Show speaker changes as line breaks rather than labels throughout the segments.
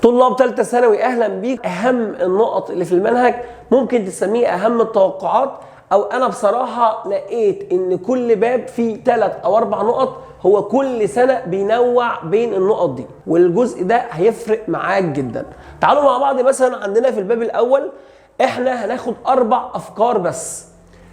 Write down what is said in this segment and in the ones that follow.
طلاب ثالثة ثانوي، اهلا بيك. اهم النقط اللي في المنهج ممكن تسميه اهم التوقعات، او انا بصراحة لقيت ان كل باب فيه 3 او 4 نقط، هو كل سنة بينوع بين النقط دي، والجزء ده هيفرق معاك جدا. تعالوا مع بعض. مثلا عندنا في الباب الاول احنا هناخد 4 افكار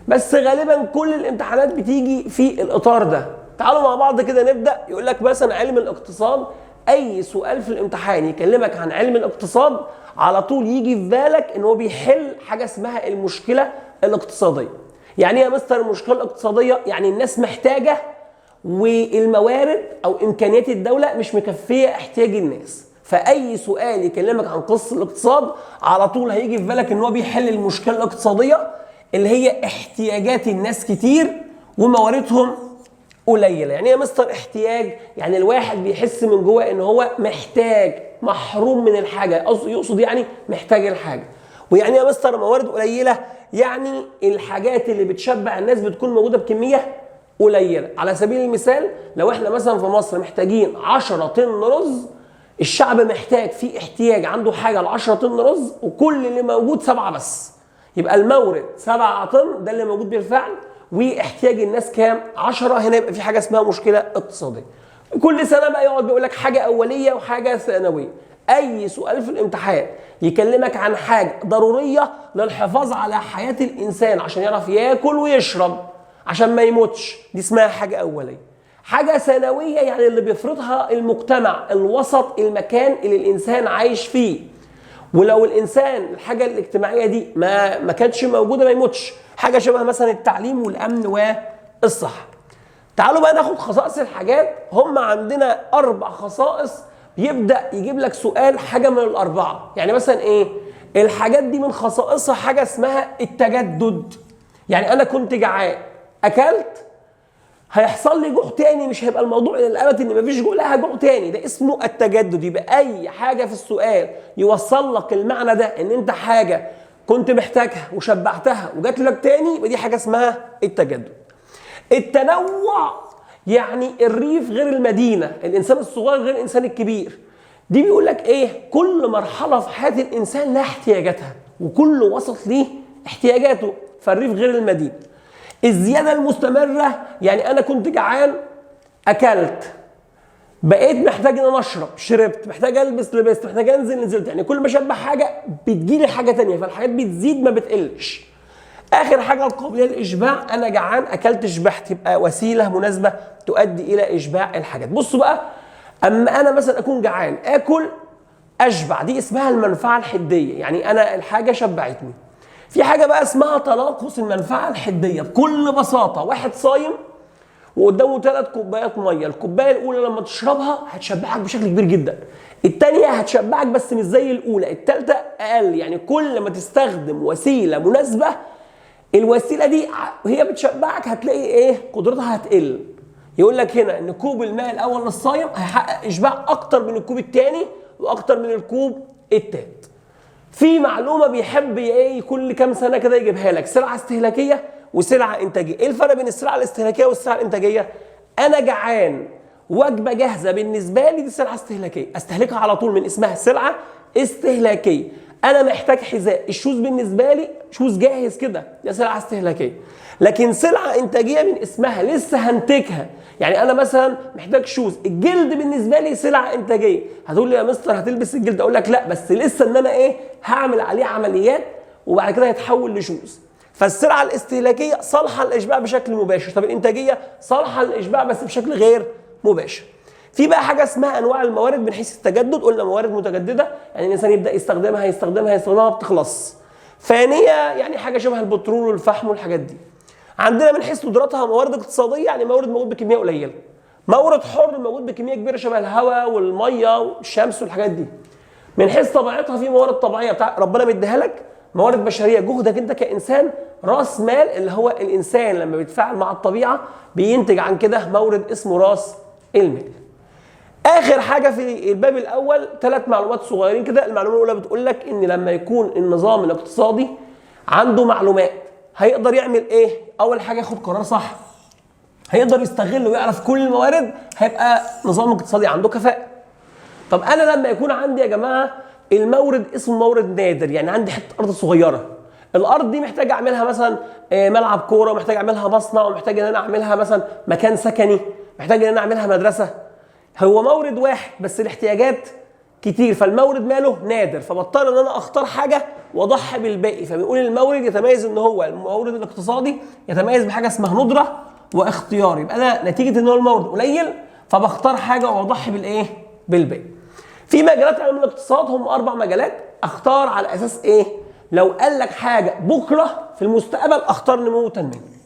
بس غالبا كل الامتحانات بتيجي في الاطار ده. تعالوا مع بعض كده نبدا. يقول لك مثلا علم الاقتصاد، اي سؤال في الامتحان يكلمك عن علم الاقتصاد على طول يجي في بالك ان هو بيحل حاجة اسمها المشكلة الاقتصادية. يعني ايه يا مستر المشكلة الاقتصادية؟ يعني الناس محتاجه والموارد او امكانيات الدولة مش مكفيه احتياج الناس. فاي سؤال يكلمك عن قصة الاقتصاد على طول هيجي في بالك ان هو بيحل المشكلة الاقتصادية اللي هي احتياجات الناس كتير ومواردهم قليله. يعني ايه يا مستر احتياج؟ يعني الواحد بيحس من جوه ان هو محتاج، محروم من الحاجة، يقصد يعني محتاج الحاجة. ويعني ايه يا مستر موارد قليله؟ يعني الحاجات اللي بتشبع الناس بتكون موجودة بكمية قليله. على سبيل المثال لو احنا مثلا في مصر محتاجين 10 طن رز، الشعب محتاج، في احتياج، عنده حاجة ل 10 طن رز وكل اللي موجود 7 بس، يبقى المورد 7 طن ده اللي موجود بالفعل، واحتياج الناس كام؟ 10. هنا يبقى في حاجة اسمها مشكلة اقتصادية. كل سنة بقى يقعد بيقول لك حاجة اوليه وحاجه ثانوية. اي سؤال في الامتحان يكلمك عن حاجة ضرورية للحفاظ على حياة الانسان عشان يعرف ياكل ويشرب عشان ما يموتش، دي اسمها حاجة اوليه. حاجة ثانوية يعني اللي بيفرضها المجتمع، الوسط، المكان اللي الانسان عايش فيه، ولو الانسان الحاجة الاجتماعية دي ما كانتش موجودة ما يموتش. حاجة شبه مثلا التعليم والامن والصحة. تعالوا بقى ناخد خصائص الحاجات. هم عندنا 4 خصائص، يبدا يجيب لك سؤال حاجة من ال4. يعني مثلا ايه الحاجات دي؟ من خصائصها حاجة اسمها التجدد. يعني انا كنت جعان اكلت، هيحصل لي جوع تاني، مش هيبقى الموضوع الى الابد ان مفيش جوع، لا هجوع تاني، ده اسمه التجدد. يبقى اي حاجة في السؤال يوصل لك المعنى ده ان انت حاجة كنت محتاجها وشبعتها وجات لك تاني، يبقى دي حاجة اسمها التجدد. التنوع يعني الريف غير المدينة، الانسان الصغير غير الانسان الكبير. دي بيقول لك ايه؟ كل مرحلة في حياة الانسان لها احتياجاتها، وكل وسط ليه احتياجاته، فالريف غير المدينة. الزيادة المستمرة يعني انا كنت جعان اكلت، بقيت محتاج ان انا اشرب شربت، محتاج البس لبست، محتاج انزل نزلت. يعني كل ما اشبع حاجة بتجيلي حاجة تانية، فالحاجات بتزيد ما بتقلش. اخر حاجة القابلية للاشباع، انا جعان اكلت شبعت، يبقى وسيلة مناسبة تؤدي الى اشباع الحاجات. بصوا بقى، اما انا مثلا اكون جعان اكل اشبع، دي اسمها المنفعة الحدية، يعني انا الحاجة شبعتني. في حاجة بقى اسمها تناقص المنفعة الحدية. بكل بساطة واحد صايم وقدامه 3 كوبايات مية، الكوباية الاولى لما تشربها هتشبعك بشكل كبير جدا، الثانية هتشبعك بس مش زي الاولى، الثالثة اقل. يعني كل ما تستخدم وسيلة مناسبة، الوسيلة دي هي بتشبعك هتلاقي ايه؟ قدرتها هتقل. يقول لك هنا ان كوب الماء الاول للصايم هيحقق اشباع اكتر من الكوب الثاني واكتر من الكوب الثالث. في معلومة بيحب ايه كل كام سنة كده يجيبها لك، سلعه استهلاكية وسلعه انتاجية. ايه الفرق بين السلعة الاستهلاكية والسلعه الانتاجية؟ انا جعان، وجبة جاهزة بالنسبة لي دي سلعه استهلاكية، استهلكها على طول، من اسمها سلعه استهلاكية. انا محتاج حذاء، ال shoes بالنسبة لي shoes جاهز كده، ده سلعه استهلاكية. لكن سلعه انتاجية من اسمها لسه هنتجها. يعني انا مثلا محتاج shoes، الجلد بالنسبة لي سلعه انتاجية. هتقول لي يا مستر هتلبس الجلد؟ اقول لك لا، بس لسه ان انا ايه هعمل عليه عمليات وبعد كده هيتحول ل shoes. فالسلعه الاستهلاكية صالحه للاشباع بشكل مباشر، طب الانتاجية صالحه للاشباع بس بشكل غير مباشر. في بقى حاجة اسمها انواع الموارد من حيث التجدد. قلنا موارد متجددة يعني الانسان يبدا يستخدمها يستخدمها يستخدمها ما بتخلص. فانيه يعني حاجة شبه البترول والفحم والحاجات دي. عندنا من حيث ندرتها موارد اقتصادية، يعني مورد موجود بكمية قليله. مورد حر موجود بكمية كبيرة شبه الهواء والمية والشمس والحاجات دي. من حيث طبيعتها في موارد طبيعية بتاع ربنا مديها لك، موارد بشرية جهدك انت كانسان، راس مال اللي هو الانسان لما بيتفاعل مع الطبيعة بينتج عن كده مورد اسمه راس المال. اخر حاجة في الباب الاول 3 معلومات صغيرين كده. المعلومة الاولى بتقول لك ان لما يكون النظام الاقتصادي عنده معلومات هيقدر يعمل ايه؟ اول حاجة ياخد قرار صح، هيقدر يستغل ويعرف كل الموارد، هيبقى نظام اقتصادي عنده كفاءة. طب انا لما يكون عندي يا جماعة المورد اسمه مورد نادر، يعني عندي حتة ارض صغيرة، الارض دي محتاج اعملها مثلا ملعب كورة، ومحتاج اعملها مصنع، ومحتاج ان انا اعملها مثلا مكان سكني، محتاج ان انا اعملها مدرسه. هو مورد واحد بس الاحتياجات كتير، فالمورد ماله نادر، فبضطر ان انا اختار حاجة واضحي بالباقي. فبنقول المورد يتميز ان هو المورد الاقتصادي يتميز بحاجة اسمها ندره واختيار. يبقى انا نتيجة ان هو المورد قليل فبختار حاجة واضحي بالايه؟ بالباقي. في مجالات علم الاقتصاد هم 4 مجالات، اختار على اساس ايه؟ لو قال لك حاجة بكره في المستقبل اختار نمو وتنميه.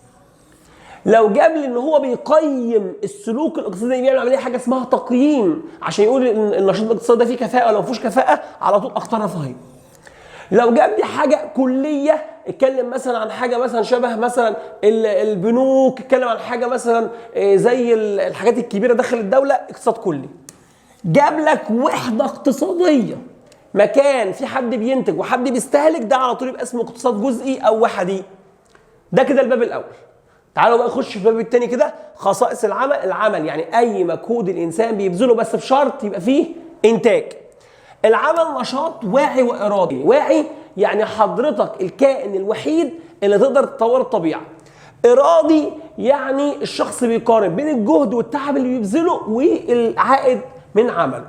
لو جاب لي ان هو بيقيم السلوك الاقتصادي، بيعمل عملية حاجة اسمها تقييم عشان يقول ان النشاط الاقتصادي ده فيه كفاءة ولا ما فيهوش كفاءة، على طول اختار رفاهية. لو جاب لي حاجة كليه، اتكلم مثلا عن حاجة مثلا شبه مثلا البنوك، اتكلم عن حاجة مثلا زي الحاجات الكبيرة داخل الدولة، اقتصاد كلي. جاب لك وحده اقتصادية، مكان في حد بينتج وحد بيستهلك، ده على طول يبقى اسمه اقتصاد جزئي او وحدي. ده كده الباب الاول. تعالوا بقى نخش في الباب الثاني كده، خصائص العمل. العمل يعني اي مجهود الانسان بيبذله، بس بشرط يبقى فيه انتاج. العمل نشاط واعي وارادي. واعي يعني حضرتك الكائن الوحيد اللي تقدر تطور الطبيعة. ارادي يعني الشخص بيقارن بين الجهد والتعب اللي بيبذله والعائد من عمله.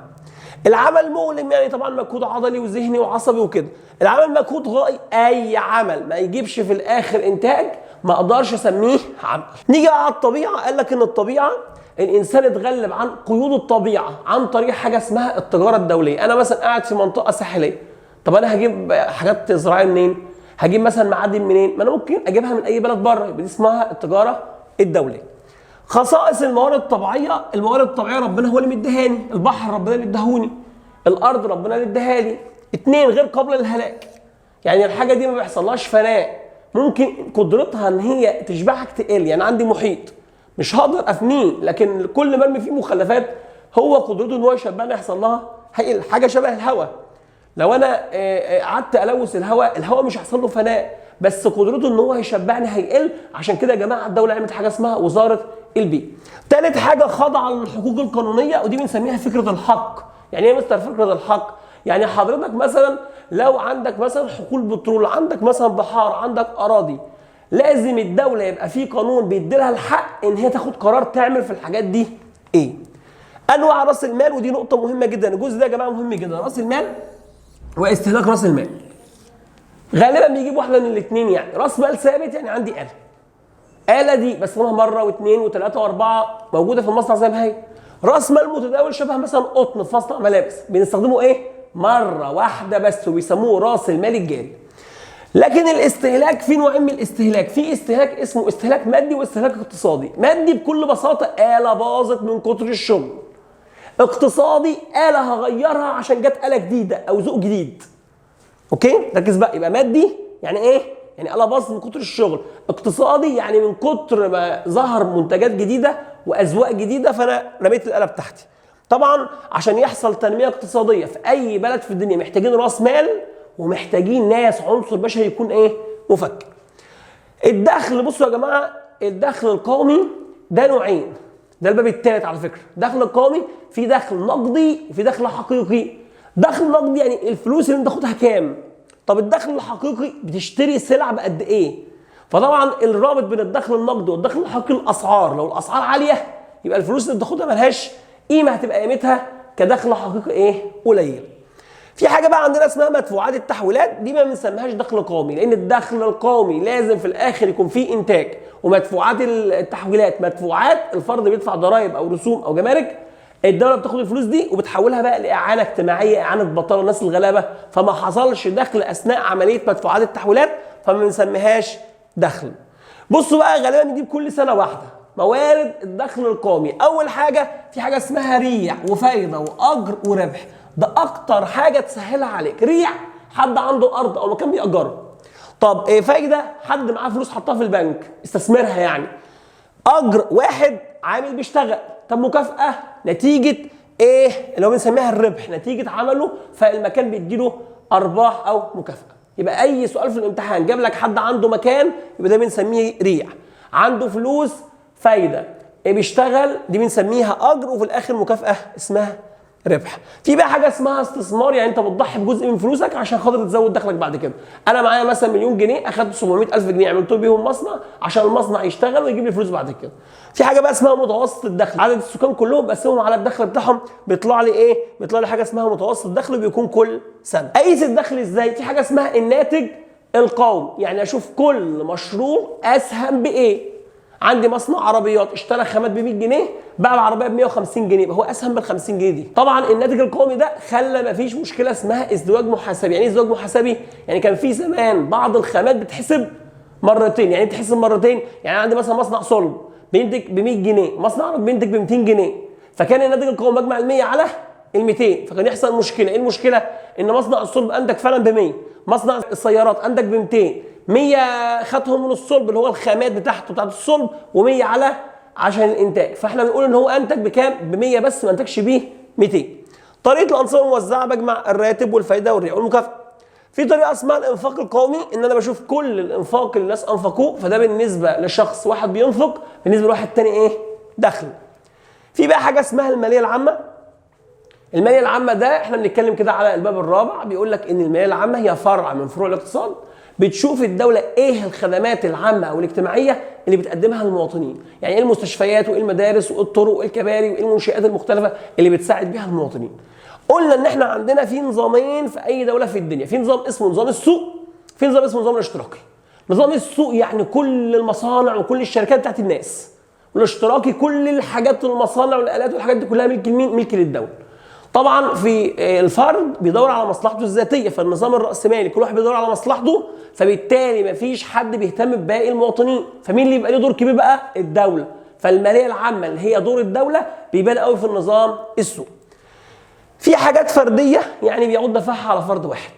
العمل مؤلم يعني طبعا مجهود عضلي وذهني وعصبي وكده. العمل مجهود غائي، اي عمل ما يجيبش في الاخر انتاج ما اقدرش اسميه عمل. نيجي على الطبيعة، قال لك ان الطبيعة الانسان اتغلب عن قيود الطبيعة عن طريق حاجة اسمها التجارة الدولية. انا مثلا قاعد في منطقة ساحليه، طب انا هجيب حاجات زراعية منين؟ هجيب مثلا معادن منين؟ ما انا ممكن اجيبها من اي بلد بره، يبقى دي اسمها التجارة الدولية. خصائص الموارد الطبيعية، الموارد الطبيعية ربنا هو اللي مديهاني، البحر ربنا اللي اداهوني، الارض ربنا اللي اداها لي. 2 غير قابله للهلاك، يعني الحاجة دي ما بيحصلهاش فناء، ممكن قدرتها ان هي تشبعك تقل. يعني عندي محيط مش هقدر افنيه، لكن كل ما ارمي فيه مخلفات هو قدرته ان هو يشبعني يحصل لها هيقل. حاجة شبه الهواء، لو انا قعدت الوث الهواء، الهواء مش هيحصل له فناء، بس قدرته ان هو هيشبعني هيقل. عشان كده يا جماعة الدولة عملت حاجة اسمها وزارة البيئة. ثالث حاجة خاضعة للحقوق القانونية، ودي بنسميها فكرة الحق. يعني ايه مستر فكرة الحق؟ يعني حضرتك مثلا لو عندك مثلا حقول بترول، عندك مثلا بحار، عندك اراضي، لازم الدولة يبقى في قانون بيديلها الحق ان هي تاخد قرار تعمل في الحاجات دي ايه. انواع راس المال، ودي نقطة مهمة جدا، الجزء ده يا جماعة مهم جدا، راس المال واستهلاك راس المال. غالبا بيجيب واحدة من الاثنين، يعني راس مال ثابت يعني عندي آلة، آلة دي بستخدمها مرة واثنين وثلاثة وأربعة موجودة في المصنع زي ما هي. راس مال متداول شبه مثلا قطن في مصنع ملابس، بنستخدمه ايه؟ مرة واحدة بس، وبيسموه راس المال الجاري. لكن الاستهلاك في نوعين من الاستهلاك، في استهلاك اسمه استهلاك مادي واستهلاك اقتصادي. مادي بكل بساطة آلة باظت من كتر الشغل. اقتصادي آلة هغيرها عشان جت آلة جديدة أو ذوق جديد. okay؟ ركز بقى، يبقى مادي يعني ايه؟ يعني آلة باظت من كتر الشغل. اقتصادي يعني من كتر ما ظهر منتجات جديدة وأذواق جديدة فأنا رميت الآلة بتاعتي. طبعا عشان يحصل تنمية اقتصادية في أي بلد في الدنيا محتاجين راس مال ومحتاجين ناس، عنصر بشري يكون ايه؟ مفكر. الدخل، بصوا يا جماعة، الدخل القومي ده نوعين، ده الباب الثالث على فكرة. دخل القومي في دخل نقدي وفي دخل حقيقي. دخل نقدي يعني الفلوس اللي انت تاخدها كام؟ طب الدخل الحقيقي بتشتري سلع بقد ايه؟ فطبعا الرابط بين الدخل النقدي والدخل الحقيقي الاسعار، لو الاسعار عالية يبقى الفلوس اللي بتاخدها ملهاش قيمة، هتبقى قيمتها كدخل حقيقي ايه؟ قليل. في حاجة بقى عندنا اسمها مدفوعات التحويلات، دي ما بنسميهاش دخل قومي، لان الدخل القومي لازم في الاخر يكون فيه انتاج، ومدفوعات التحويلات مدفوعات الفرد بيدفع ضرائب او رسوم او جمارك، الدولة بتاخد الفلوس دي وبتحولها بقى لاعانه اجتماعية، اعانه بطاله الناس الغلابة، فما حصلش دخل اثناء عملية مدفوعات التحويلات فما بنسميهاش دخل. بصوا بقى غالبا بنجيب كل سنة واحدة موارد الدخل القومي. اول حاجة في حاجة اسمها ريع وفايده واجر وربح، ده اكتر حاجة تسهلها عليك. ريع حد عنده ارض او مكان بيأجره. طب ايه فايده؟ حد معاه فلوس حطها في البنك استثمرها يعني. اجر واحد عامل بيشتغل. طب مكافاة نتيجة ايه؟ اللي هو بنسميها الربح، نتيجة عمله، فالمكان بيديله ارباح او مكافاة. يبقى اي سؤال في الامتحان جاب لك حد عنده مكان يبقى ده بنسميه ريع، عنده فلوس فايده، إيه بيشتغل دي بنسميها اجر، وفي الاخر مكافاة اسمها ربح. في بقى حاجة اسمها استثمار، يعني انت بتضحي بجزء من فلوسك عشان خاطر تزود دخلك بعد كده. انا معايا مثلا مليون جنيه، اخدت 700,000 جنيه عملت بيهم مصنع عشان المصنع يشتغل ويجيب لي فلوس بعد كده. في حاجة بقى اسمها متوسط الدخل، عدد السكان كلهم بقسمهم على الدخل بتاعهم، بيطلع لي ايه؟ بيطلع لي حاجة اسمها متوسط الدخل، بيكون كل سنة. اقيس الدخل ازاي؟ في حاجة اسمها الناتج القومي، يعني اشوف كل مشروع اسهم بايه. عندي مصنع عربيات اشترى خامات ب 100 جنيه، باع العربية ب 150 جنيه، يبقى هو اسهم بال 50 جنيه دي. طبعا الناتج القومي ده خلى مفيش مشكلة اسمها ازدواج محاسبي. يعني ايه ازدواج محاسبي؟ يعني كان في زمان بعض الخامات بتحسب مرتين. يعني تحسب مرتين، يعني عندي مثلا مصنع صلب بينتج ب 100 جنيه، مصنع عربي بينتج ب 200 جنيه، فكان الناتج القومي مجمع ال 100 على ال 200، فكان يحصل مشكلة. ايه المشكلة؟ ان مصنع الصلب انتج فعلا ب 100، مصنع السيارات انتج ب 200، 100 خدهم من الصلب اللي هو الخامات بتاعته بتاعت الصلب، و100 على عشان الانتاج، فاحنا بنقول ان هو انتج بكام؟ ب 100 بس، ما انتجش بيه 200. طريقه الانصبه الموزعه بجمع الراتب والفايده والريع والمكافاه. في طريقه اسمها الانفاق القومي، ان انا بشوف كل الانفاق اللي الناس انفقوه، فده بالنسبة لشخص واحد بينفق، بالنسبة لواحد تاني ايه؟ دخل. في بقى حاجة اسمها المالية العامة. المالية العامة ده احنا بنتكلم كده على الباب الرابع، بيقول لك ان المالية العامة هي فرع من فروع الاقتصاد، بتشوف الدولة ايه الخدمات العامة او الاجتماعية اللي بتقدمها للمواطنين، يعني ايه المستشفيات وايه المدارس وايه الطرق وايه الكباري وايه المنشآت المختلفة اللي بتساعد بيها المواطنين. قلنا ان احنا عندنا في نظامين في اي دولة في الدنيا، في نظام اسمه نظام السوق، في نظام اسمه نظام الاشتراكي. نظام السوق يعني كل المصانع وكل الشركات بتاعت الناس، والاشتراكي كل الحاجات والمصانع والالات والحاجات دي كلها ملك لمين؟ ملك للدولة. طبعا في الفرد بيدور على مصلحته الذاتية، فالنظام الراسمالي كل واحد بيدور على مصلحته، فبالتالي مفيش حد بيهتم بباقي المواطنين، فمين اللي يبقى له دور كبير بقى؟ الدولة. فالماليه العامة اللي هي دور الدولة بيبان قوي في النظام السوق. في حاجات فردية يعني بيعود دفعها على فرد واحد،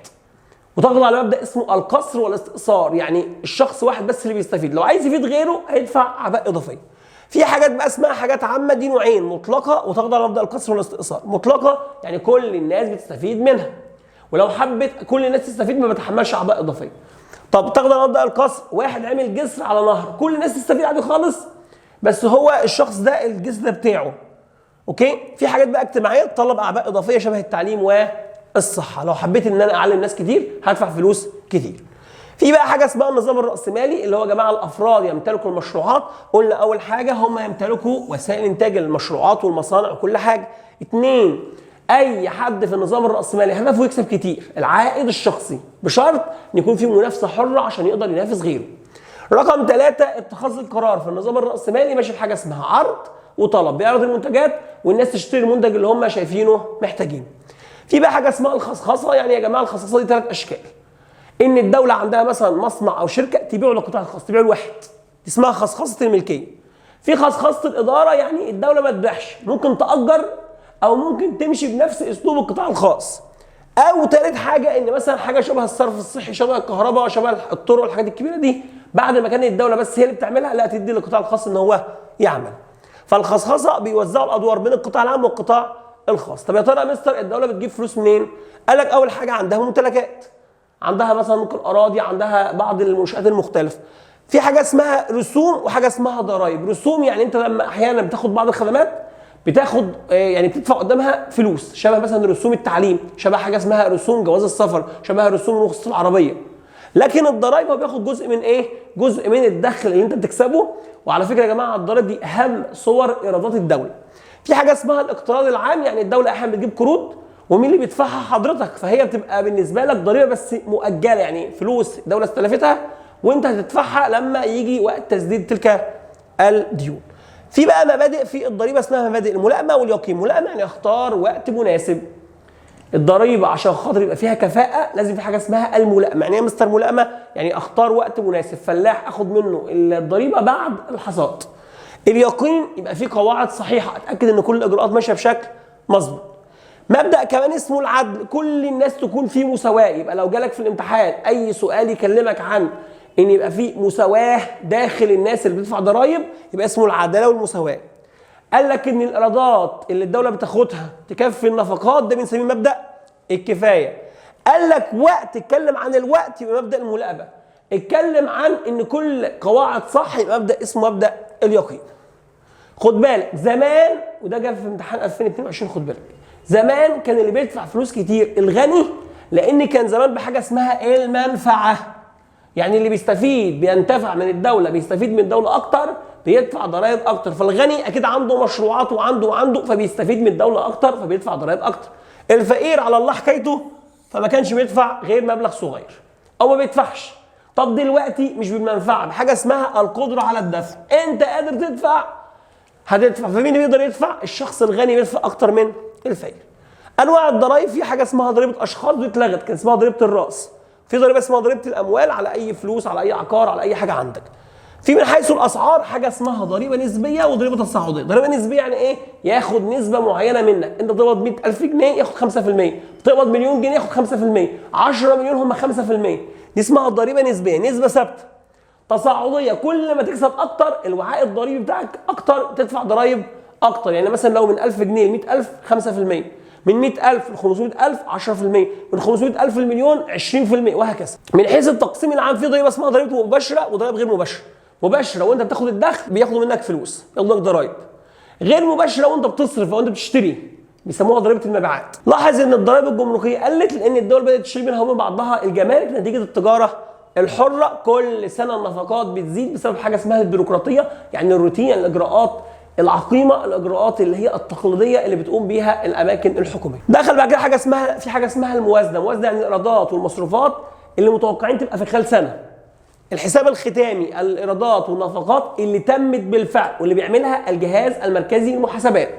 وتخضع على مبدا اسمه القصر والاستئثار، يعني الشخص واحد بس اللي بيستفيد، لو عايز يفيد غيره هيدفع اعباء اضافية. في حاجات بقى اسمها حاجات عامة، دي نوعين، مطلقه وتخضع لمبدا القصر والاستئثار. مطلقه يعني كل الناس بتستفيد منها، ولو حبت كل الناس تستفيد ما بتحملش اعباء اضافية. طب تخضع لمبدا القصر، واحد عمل جسر على نهر، كل الناس تستفيد عادي خالص، بس هو الشخص ده الجسر ده بتاعه. okay. في حاجات بقى اجتماعية تطلب اعباء اضافية شبه التعليم والصحة، لو حبيت ان انا اعلم ناس كتير هدفع فلوس كتير. في بقى حاجة اسمها النظام الراسمالي، اللي هو يا جماعة الافراد يمتلكوا المشروعات. قلنا اول حاجة هم يمتلكوا وسائل انتاج المشروعات والمصانع وكل حاجة. اتنين، اي حد في النظام الراسمالي هدفه يكسب كتير، العائد الشخصي، بشرط ان يكون في منافسه حره عشان يقدر ينافس غيره. رقم ثلاثة، اتخاذ القرار في النظام الراسمالي ماشي بحاجة اسمها عرض وطلب، بيعرض المنتجات والناس تشتري المنتج اللي هم شايفينه محتاجينه. في بقى حاجة اسمها الخصخصه، يعني يا جماعة الخصخصه دي ثلاث اشكال. ان الدولة عندها مثلا مصنع او شركة تبيعه للقطاع الخاص، تبيعه لواحد، اسمها خصخصه الملكية. في خصخصه الادارة، يعني الدولة ما تبيعش، ممكن تاجر او ممكن تمشي بنفس اسلوب القطاع الخاص. او ثالث حاجة، ان مثلا حاجة شبه الصرف الصحي، شبه الكهرباء، شبه الطرق، الحاجات الكبيرة دي، بعد ما كانت الدولة بس هي اللي بتعملها، لا تدي للقطاع الخاص ان هو يعمل. فالخصخصه بيوزعوا الادوار بين القطاع العام والقطاع الخاص. طب يا ترى يا مستر الدولة بتجيب فلوس منين؟ قال لك اول حاجة عندها ممتلكات، عندها مثلا ممكن اراضي، عندها بعض المنشات المختلفة. في حاجة اسمها رسوم وحاجه اسمها ضرائب. رسوم يعني انت لما احيانا بتاخد بعض الخدمات بتاخد يعني بتدفع قدامها فلوس، شبه مثلا رسوم التعليم، شبه حاجة اسمها رسوم جواز السفر، شبه رسوم رخصه العربية. لكن الضرائب هو بياخد جزء من ايه؟ جزء من الدخل اللي انت بتكسبه. وعلى فكرة يا جماعة الضرائب دي اهم صور ايرادات الدولة. في حاجة اسمها الاقتراض العام، يعني الدولة احيانا بتجيب قروض ومين اللي بيدفعها؟ حضرتك، فهي بتبقى بالنسبة لك ضريبة بس مؤجلة، يعني فلوس الدولة استلفتها وانت هتدفعها لما يجي وقت تسديد تلك الديون. في بقى مبادئ في الضريبة اسمها مبادئ الملائمة واليقين. ملائمه يعني اختار وقت مناسب. الضريبة عشان خاطر يبقى فيها كفاءة لازم في حاجة اسمها الملائمة. يعني ايه مستر ملائمه؟ يعني اختار وقت مناسب، فلاح اخد منه الضريبة بعد الحصاد. اليقين يبقى في قواعد صحيحه، اتاكد ان كل الاجراءات ماشية بشكل مظبوط. مبدا كمان اسمه العدل، كل الناس تكون في مساواة. يبقى لو جالك في الامتحان اي سؤال يكلمك عن ان يبقى في مساواة داخل الناس اللي بتدفع ضرائب، يبقى اسمه العدالة والمساواة. قال لك ان الايرادات اللي الدولة بتاخدها تكفي النفقات، ده بنسميه مبدا الكفاية. قال لك وقت، اتكلم عن الوقت يبقى مبدا الملائمة. اتكلم عن ان كل قواعد صح يبقى مبدا اسمه مبدا اليقين. خد بالك زمان، وده جه في امتحان 2022، خد بالك زمان كان اللي بيدفع فلوس كتير الغني، لان كان زمان بحاجة اسمها المنفعة، يعني اللي بيستفيد بينتفع من الدولة، بيستفيد من الدولة اكتر، بيدفع ضرائب اكتر. فالغني اكيد عنده مشروعات وعنده فبيستفيد من الدولة اكتر فبيدفع ضرائب اكتر. الفقير على الله حكايته، فما كانش بيدفع غير مبلغ صغير او ما بيدفعش. طب دلوقتي مش بالمنفعه، بحاجة اسمها القدرة على الدفع، انت قادر تدفع هتدفع. فمين اللي بيقدر يدفع؟ الشخص الغني بيدفع اكتر من الفقير. انواع الضرائب، في حاجة اسمها ضريبة اشخاص دي اتلغت، كان اسمها ضريبة الراس. في ضريبة اسمها ضريبة الاموال على اي فلوس، على اي عقار، على اي حاجة عندك. في من حيث الاسعار حاجة اسمها ضريبة نسبيه وضريبه تصاعدية. ضريبة نسبيه يعني ايه؟ ياخد نسبه معينة منك، انت بتقبض 100,000 جنيه ياخد 5%، بتقبض مليون جنيه ياخد 5%، 10 مليون هم 5%. دي اسمها ضريبة نسبيه، نسبه ثابتة. تصاعدية، كل ما تكسب اكتر الوعاء الضريبي بتاعك اكتر، تدفع ضرايب اكتر. يعني مثلا لو من 1000 جنيه ل 100,000 5%، من 100,000 ل 500,000 10%، من 500,000 لمليون 20%، وهكذا. من حيث التقسيم العام في ضريبة اسمها ضريبة مباشرة وضرائب غير مباشرة. مباشرة وانت بتاخد الدخل بياخدوا منك فلوس، بياخدوا منك ضرايب. غير مباشرة وانت بتصرف او انت بتشتري، بيسموها ضريبة المبيعات. لاحظ ان الضرائب الجمركيه قلت لان الدول بدات تشتري منها ومن بعضها الجمارك نتيجة التجارة الحرة. كل سنة النفقات بتزيد بسبب حاجة اسمها البيروقراطية، يعني الروتين، يعني الاجراءات العقيمه، الاجراءات اللي هي التقليدية اللي بتقوم بيها الاماكن الحكومية. دخل بعد كده حاجة اسمها، في حاجة اسمها الموازنة. موازنه يعني الايرادات والمصروفات اللي متوقعين تبقى في خلال سنة. الحساب الختامي الايرادات والنفقات اللي تمت بالفعل واللي بيعملها الجهاز المركزي للمحاسبات.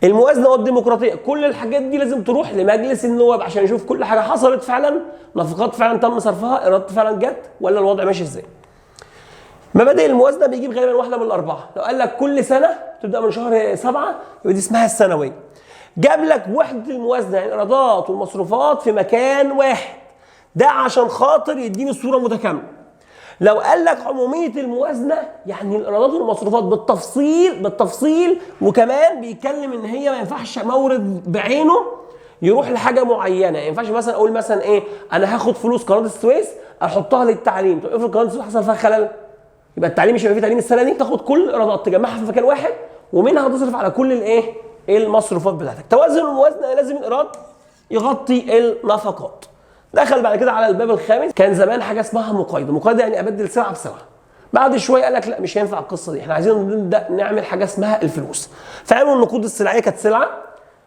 الموازنة والديمقراطية، كل الحاجات دي لازم تروح لمجلس النواب عشان يشوف كل حاجة حصلت فعلا، نفقات فعلا تم صرفها، ايرادات فعلا جت، ولا الوضع ماشي ازاي. مبادئ الموازنة بيجيب غالبا واحدة من الاربعة. لو قال لك كل سنة تبدا من شهر 7 يبقى دي اسمها السنوية. جاب لك وحده الموازنة يعني الايرادات والمصروفات في مكان واحد، ده عشان خاطر يديني صوره متكاملة. لو قال لك عموميه الموازنة يعني الايرادات والمصروفات بالتفصيل بالتفصيل، وكمان بيتكلم ان هي ما ينفعش مورد بعينه يروح لحاجة معينة. ما ينفعش مثلا اقول مثلا ايه، انا هاخد فلوس قناة السويس احطها للتعليم. طب افرض قناة السويس حصل فيها خلل، يبقى التعليم مش هيبقى فيه تعليم السنة دي. تاخد كل الايرادات تجمعها في مكان واحد ومنها تصرف على كل الايه المصروفات بتاعتك. توازن الموازنة لازم الايراد يغطي النفقات. دخل بعد كده على الباب الخامس. كان زمان حاجة اسمها مقايضه. مقايضه يعني ابدل سلعه بسلعه. بعد شوية قال لك لا مش هينفع القصة دي، احنا عايزين نبدا نعمل حاجة اسمها الفلوس. فعملوا النقود السلعيه، كانت سلعه،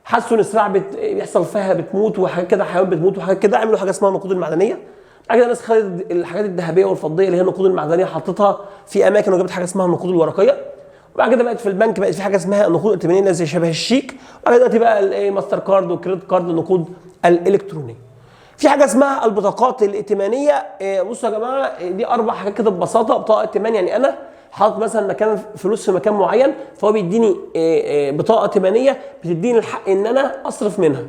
حسوا ان السلع بيحصل فيها بتموت وحاجات كده، حيوان بتموت وحاجات كده، عملوا حاجة اسمها النقود المعدنية. بعد كده الناس خدت الحاجات الذهبية والفضيه اللي هي النقود المعدنية حطتها في اماكن وجابت حاجة اسمها النقود الورقية. وبعد كده بقت في البنك بقت في حاجة اسمها النقود الائتمانية اللي زي شبه الشيك. وبعد كده دلوقتي بقى الايه MasterCard وال credit card، النقود الالكترونية. في حاجة اسمها البطاقات الائتمانية. بصوا يا جماعة، دي اربع حاجات كده ببساطة. بطاقة ائتمان يعني انا حاطط مثلا مكان فلوس في مكان معين، فهو بيديني بطاقة ائتمانيه بتديني الحق ان انا اصرف منها،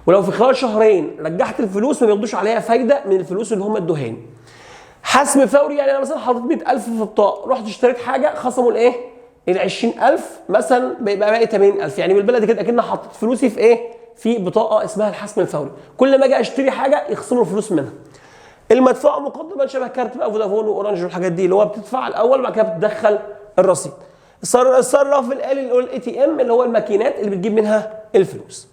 ولو في خلال شهرين رجعت الفلوس ما بياخدوش عليها فايده من الفلوس اللي هم ادوهاني. حسم فوري يعني انا مثلا حاطط 100,000 في بطاقة، رحت اشتريت حاجة خصموا الايه ال 20,000 مثلا، بيبقى باقي 80,000. يعني بالبلدي كده اكن حطيت فلوسي في ايه، في بطاقة اسمها الحسم الفوري، كل ما اجي اشتري حاجة يخصموا الفلوس منها. المدفوع مقدما شبه كارت بقى فودافون واورانج والحاجات دي، اللي هو بتدفع الاول وبعد كده بتدخل الرصيد. الصراف الالي اللي هو ال ATM اللي هو الماكينات اللي بتجيب منها الفلوس.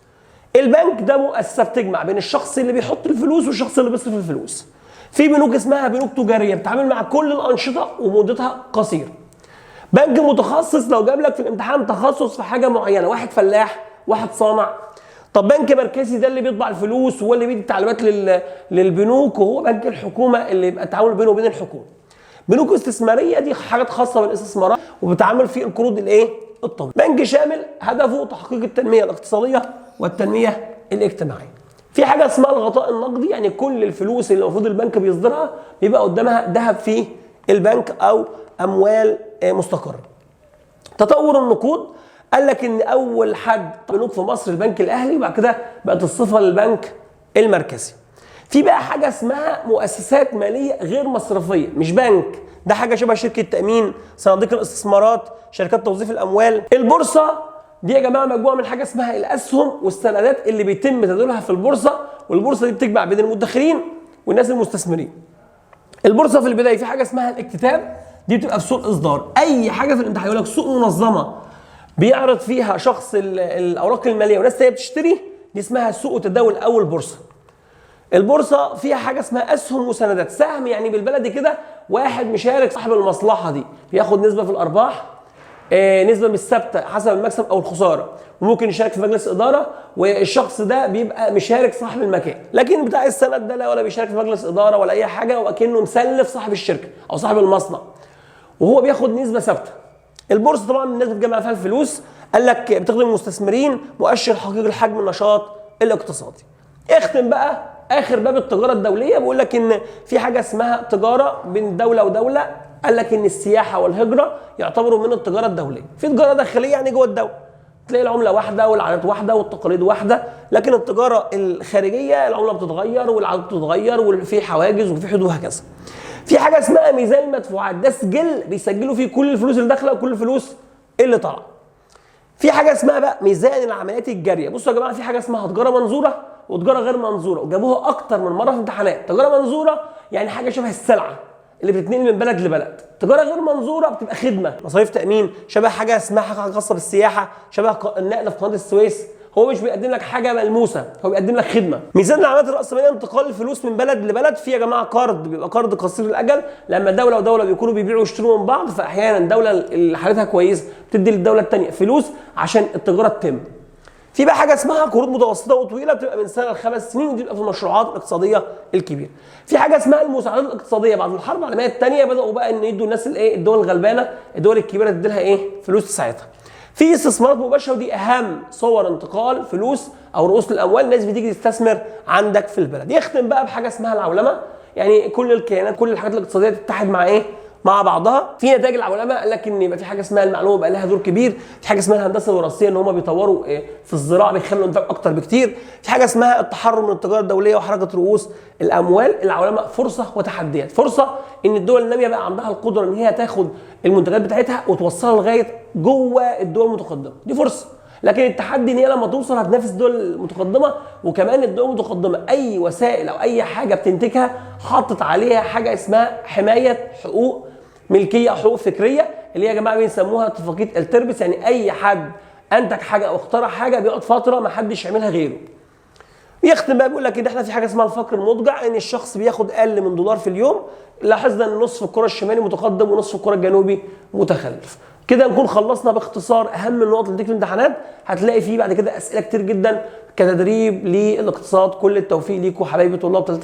البنك ده مؤسسة بتجمع بين الشخص اللي بيحط الفلوس والشخص اللي بيصرف الفلوس. في بنوك اسمها بنوك تجارية بتتعامل مع كل الانشطة ومدتها قصيرة. بنك متخصص لو جاب لك في الامتحان تخصص في حاجة معينة، واحد فلاح، واحد صانع. طب بنك مركزي ده اللي بيطبع الفلوس وهو اللي بيدي تعليمات للبنوك، وهو بنك الحكومة اللي يبقى التعامل بينه وبين الحكومة. بنوك استثمارية دي حاجات خاصة بالاستثمارات وبتعامل في القروض الايه الطويلة. بنك شامل هدفه تحقيق التنمية الاقتصادية والتنمية الاجتماعية. في حاجة اسمها الغطاء النقدي، يعني كل الفلوس اللي المفروض البنك بيصدرها بيبقى قدامها ذهب في البنك او اموال مستقره. تطور النقود، قال لك ان اول حد بنوك في مصر البنك الاهلي، وبعد كده بقت الصفة للبنك المركزي. في بقى حاجة اسمها مؤسسات ماليه غير مصرفية، مش بنك، ده حاجة شبه شركة تامين، صناديق الاستثمارات، شركات توظيف الاموال. البورصة دي يا جماعة مجموعة من حاجة اسمها الاسهم والسندات اللي بيتم تداولها في البورصة، والبورصة دي بتجمع بين المدخرين والناس المستثمرين. البورصة في البداية في حاجة اسمها الاكتتاب، دي بتبقى في سوق اصدار. اي حاجة في الامتحان يقول لك سوق منظمة بيعرض فيها شخص الاوراق المالية وناس تانية بتشتري، دي اسمها سوق التداول او البورصة. البورصة فيها حاجة اسمها اسهم وسندات. سهم يعني بالبلدي كده واحد مشارك صاحب المصلحة دي، بياخد نسبه في الارباح، نسبه مش ثابتة حسب المكسب او الخسارة، وممكن يشارك في مجلس ادارة، والشخص ده بيبقى مشارك صاحب المكان. لكن بتاع السند ده لا ولا بيشارك في مجلس ادارة ولا اي حاجة، وكانه مسلف صاحب الشركة او صاحب المصنع، وهو بياخد نسبه ثابتة. البورصة طبعا الناس بتجمع فيها الفلوس، قال لك بتخدم المستثمرين، مؤشر حقيقي لحجم النشاط الاقتصادي. اختم بقى اخر باب التجارة الدولية، بيقول لك ان في حاجة اسمها تجارة بين دولة ودولة. قال لك ان السياحة والهجرة يعتبروا من التجارة الدولية. في تجارة داخلية يعني جوه الدولة، تلاقي العملة واحدة والعادات واحدة والتقاليد واحدة، لكن التجارة الخارجية العملة بتتغير والعادات بتتغير وفي حواجز وفي حدود وهكذا. في حاجة اسمها ميزان المدفوعات، ده سجل بيسجلوا فيه كل الفلوس اللي داخله وكل الفلوس اللي طالعه. في حاجة اسمها بقى ميزان العمليات الجارية. بصوا يا جماعة، في حاجة اسمها تجارة منظوره وتجارة غير منظوره، وجابوها اكتر من مرة في امتحانات. تجارة منظوره يعني حاجة شبه السلعة اللي بتتنقل من بلد لبلد. تجارة غير منظوره بتبقى خدمة، مصاريف تامين، شبه حاجة اسمها حاجة خاصة بالسياحة، شبه النقل في قناة السويس. هو مش بيقدم لك حاجة ملموسة، هو بيقدم لك خدمة. ميزان العمليات الراسمالية انتقال الفلوس من بلد لبلد. في يا جماعة قرض، بيبقى قرض قصير الاجل، لما دولة ودولة بيكونوا بيبيعوا ويشتروا من بعض، فاحيانا الدولة اللي حالتها كويسة بتدي للدولة الثانية فلوس عشان التجارة تتم. في بقى حاجة اسمها قروض متوسطه وطويلة، بتبقى من سنة لخمس سنين، ودي بتبقى في المشروعات الاقتصادية الكبيرة. في حاجة اسمها المساعدات الاقتصادية. بعد الحرب العالمية الثانية بداوا بقى ان يدوا الناس الايه، الدول الغلبانه، الدول الكبيرة تدي لها ايه، فلوس تساعدها. في استثمارات مباشرة، ودي اهم صور انتقال فلوس او رؤوس الاموال، الناس بتيجي تستثمر عندك في البلد. يختم بقى بحاجة اسمها العولمة، يعني كل الكيانات كل الحاجات الاقتصادية تتحد مع ايه، مع بعضها. في نتائج العولمة قال لك ان يبقى في حاجة اسمها المعلومة بقى لها دور كبير، في حاجة اسمها الهندسة الوراثية ان هم بيطوروا في الزراعة بيخلوا الانتاج اكتر بكتير، في حاجة اسمها التحرر من التجارة الدولية وحركه رؤوس الاموال. العولمة فرصة وتحديات. فرصة ان الدول النامية بقى عندها القدرة ان هي تاخد المنتجات بتاعتها وتوصلها لغاية جوه الدول المتقدمة، دي فرصة. لكن التحدي ان هي لما توصل هتنافس الدول المتقدمة، وكمان الدول المتقدمة اي وسائل او اي حاجة بتنتجها حاطط عليها حاجة اسمها حماية حقوق ملكية او حقوق فكرية، اللي هي يا جماعة بيسموها اتفاقية التربس. يعني اي حد انتج حاجة او اخترع حاجة بيقعد فترة ما حدش يعملها غيره. يختم بقى بيقول لك ان احنا في حاجة اسمها الفقر المضجع، ان الشخص بياخد اقل من دولار في اليوم. لاحظنا ان نصف الكره الشمالي متقدم ونصف الكره الجنوبي متخلف. كده نكون خلصنا باختصار اهم النقط اللي بتيجي في الامتحانات. هتلاقي فيه بعد كده اسئلة كتير جدا كتدريب للاقتصاد. كل التوفيق ليكم حبايبي طلاب.